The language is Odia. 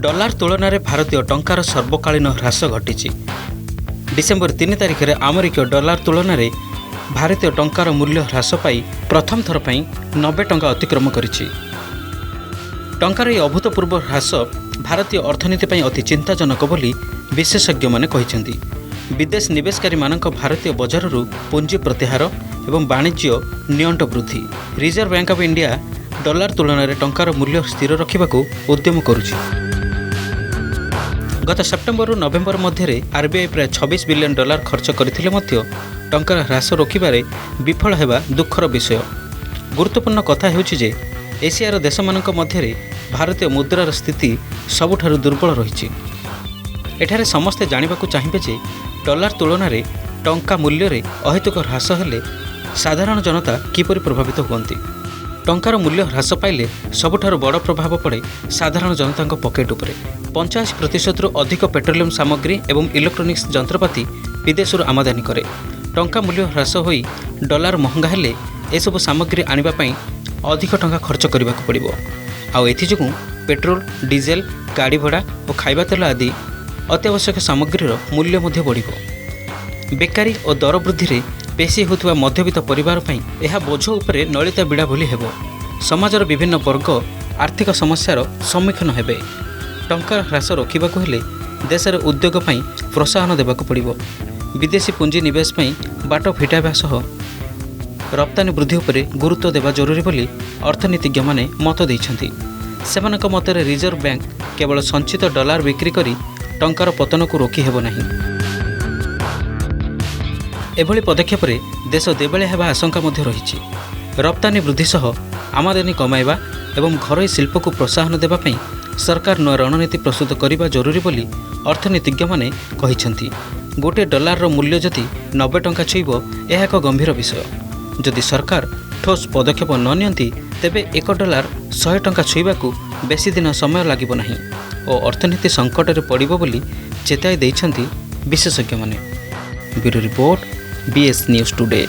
ଡଲାର ତୁଳନାରେ ଭାରତୀୟ ଟଙ୍କାର ସର୍ବକାଳୀନ ହ୍ରାସ ଘଟିଛି। ଡିସେମ୍ବର 3 ତାରିଖରେ ଆମେରିକୀୟ ଡଲାର ତୁଳନାରେ ଭାରତୀୟ ଟଙ୍କାର ମୂଲ୍ୟ ହ୍ରାସ ପାଇ ପ୍ରଥମ ଥର ପାଇଁ 90 ଟଙ୍କା ଅତିକ୍ରମ କରିଛି। ଟଙ୍କାର ଏହି ଅଭୂତପୂର୍ବ ହ୍ରାସ ଭାରତୀୟ ଅର୍ଥନୀତି ପାଇଁ ଅତି ଚିନ୍ତାଜନକ ବୋଲି ବିଶେଷଜ୍ଞମାନେ କହିଛନ୍ତି। ବିଦେଶ ନିବେଶକାରୀମାନଙ୍କ ଭାରତୀୟ ବଜାରରୁ ପୁଞ୍ଜି ପ୍ରତ୍ୟାହାର ଏବଂ ବାଣିଜ୍ୟ ନିଅଣ୍ଟ ବୃଦ୍ଧି। Reserve bank of India dollar ତୁଳନାରେ ଟଙ୍କାର ମୂଲ୍ୟ ସ୍ଥିର ରଖିବାକୁ ଉଦ୍ୟମ କରୁଛି। ଗତ ସେପ୍ଟେମ୍ବରରୁ ନଭେମ୍ବର ମଧ୍ୟରେ ଆର୍ବିଆଇ ପ୍ରାୟ 26 ବିଲିୟନ ଡଲାର ଖର୍ଚ୍ଚ କରିଥିଲେ ମଧ୍ୟ ଟଙ୍କାର ହ୍ରାସ ରୋକିବାରେ ବିଫଳ ହେବା ଦୁଃଖର ବିଷୟ। ଗୁରୁତ୍ୱପୂର୍ଣ୍ଣ କଥା ହେଉଛି ଯେ ଏସିଆର ଦେଶମାନଙ୍କ ମଧ୍ୟରେ ଭାରତୀୟ ମୁଦ୍ରାର ସ୍ଥିତି ସବୁଠାରୁ ଦୁର୍ବଳ ରହିଛି। ଏଠାରେ ସମସ୍ତେ ଜାଣିବାକୁ ଚାହିଁବେ ଯେ ଡଲାର ତୁଳନାରେ ଟଙ୍କା ମୂଲ୍ୟରେ ଅହେତୁକ ହ୍ରାସ ହେଲେ ସାଧାରଣ ଜନତା କିପରି ପ୍ରଭାବିତ ହୁଅନ୍ତି। ଟଙ୍କାର ମୂଲ୍ୟ ହ୍ରାସ ପାଇଲେ ସବୁଠାରୁ ବଡ଼ ପ୍ରଭାବ ପଡ଼େ ସାଧାରଣ ଜନତାଙ୍କ ପକେଟ୍ ଉପରେ। 85%ରୁ ଅଧିକ ପେଟ୍ରୋଲିୟମ ସାମଗ୍ରୀ ଏବଂ ଇଲେକ୍ଟ୍ରୋନିକ୍ସ ଯନ୍ତ୍ରପାତି ବିଦେଶରୁ ଆମଦାନୀ କରେ। ଟଙ୍କା ମୂଲ୍ୟ ହ୍ରାସ ହୋଇ ଡଲାର ମହଙ୍ଗା ହେଲେ ଏସବୁ ସାମଗ୍ରୀ ଆଣିବା ପାଇଁ ଅଧିକ ଟଙ୍କା ଖର୍ଚ୍ଚ କରିବାକୁ ପଡ଼ିବ। ଆଉ ଏଥିଯୋଗୁଁ ପେଟ୍ରୋଲ, ଡିଜେଲ, ଗାଡ଼ି ଭଡ଼ା ଓ ଖାଇବା ତେଲ ଆଦି ଅତ୍ୟାବଶ୍ୟକ ସାମଗ୍ରୀର ମୂଲ୍ୟ ମଧ୍ୟ ବଢ଼ିବ। ବେକାରୀ ଓ ଦର ବୃଦ୍ଧିରେ ପେଶି ହେଉଥିବା ମଧ୍ୟବିତ୍ତ ପରିବାର ପାଇଁ ଏହା ବୋଝ ଉପରେ ନଳିତା ବିଡ଼ା ଭଳି ହେବ। ସମାଜର ବିଭିନ୍ନ ବର୍ଗ ଆର୍ଥିକ ସମସ୍ୟାର ସମ୍ମୁଖୀନ ହେବେ। ଟଙ୍କାର ହ୍ରାସ ରୋକିବାକୁ ହେଲେ ଦେଶରେ ଉଦ୍ୟୋଗ ପାଇଁ ପ୍ରୋତ୍ସାହନ ଦେବାକୁ ପଡ଼ିବ। ବିଦେଶୀ ପୁଞ୍ଜି ନିବେଶ ପାଇଁ ବାଟ ଫିଟାଇବା ସହ ରପ୍ତାନୀ ବୃଦ୍ଧି ଉପରେ ଗୁରୁତ୍ୱ ଦେବା ଜରୁରୀ ବୋଲି ଅର୍ଥନୀତିଜ୍ଞମାନେ ମତ ଦେଇଛନ୍ତି। ସେମାନଙ୍କ ମତରେ ରିଜର୍ଭ ବ୍ୟାଙ୍କ କେବଳ ସଞ୍ଚିତ ଡଲାର ବିକ୍ରି କରି ଟଙ୍କାର ପତନକୁ ରୋକି ହେବ ନାହିଁ। ଏଭଳି ପଦକ୍ଷେପରେ ଦେଶ ଦେବାଳିଆ ହେବା ଆଶଙ୍କା ମଧ୍ୟ ରହିଛି। ରପ୍ତାନୀ ବୃଦ୍ଧି ସହ ଆମଦାନୀ କମାଇବା ଏବଂ ଘରୋଇ ଶିଳ୍ପକୁ ପ୍ରୋତ୍ସାହନ ଦେବା ପାଇଁ ସରକାର ନୂଆ ରଣନୀତି ପ୍ରସ୍ତୁତ କରିବା ଜରୁରୀ ବୋଲି ଅର୍ଥନୀତିଜ୍ଞମାନେ କହିଛନ୍ତି। ଗୋଟିଏ ଡଲାରର ମୂଲ୍ୟ ଯଦି 90 ଟଙ୍କା ଛୁଇଁବ, ଏହା ଏକ ଗମ୍ଭୀର ବିଷୟ। ଯଦି ସରକାର ଠୋସ୍ ପଦକ୍ଷେପ ନ ନିଅନ୍ତି, ତେବେ 1 ଡଲାର 100 ଟଙ୍କା ଛୁଇଁବାକୁ ବେଶୀ ଦିନ ସମୟ ଲାଗିବ ନାହିଁ ଓ ଅର୍ଥନୀତି ସଙ୍କଟରେ ପଡ଼ିବ ବୋଲି ଚେତାଇ ଦେଇଛନ୍ତି ବିଶେଷଜ୍ଞମାନେ। Bureau report, BS news today.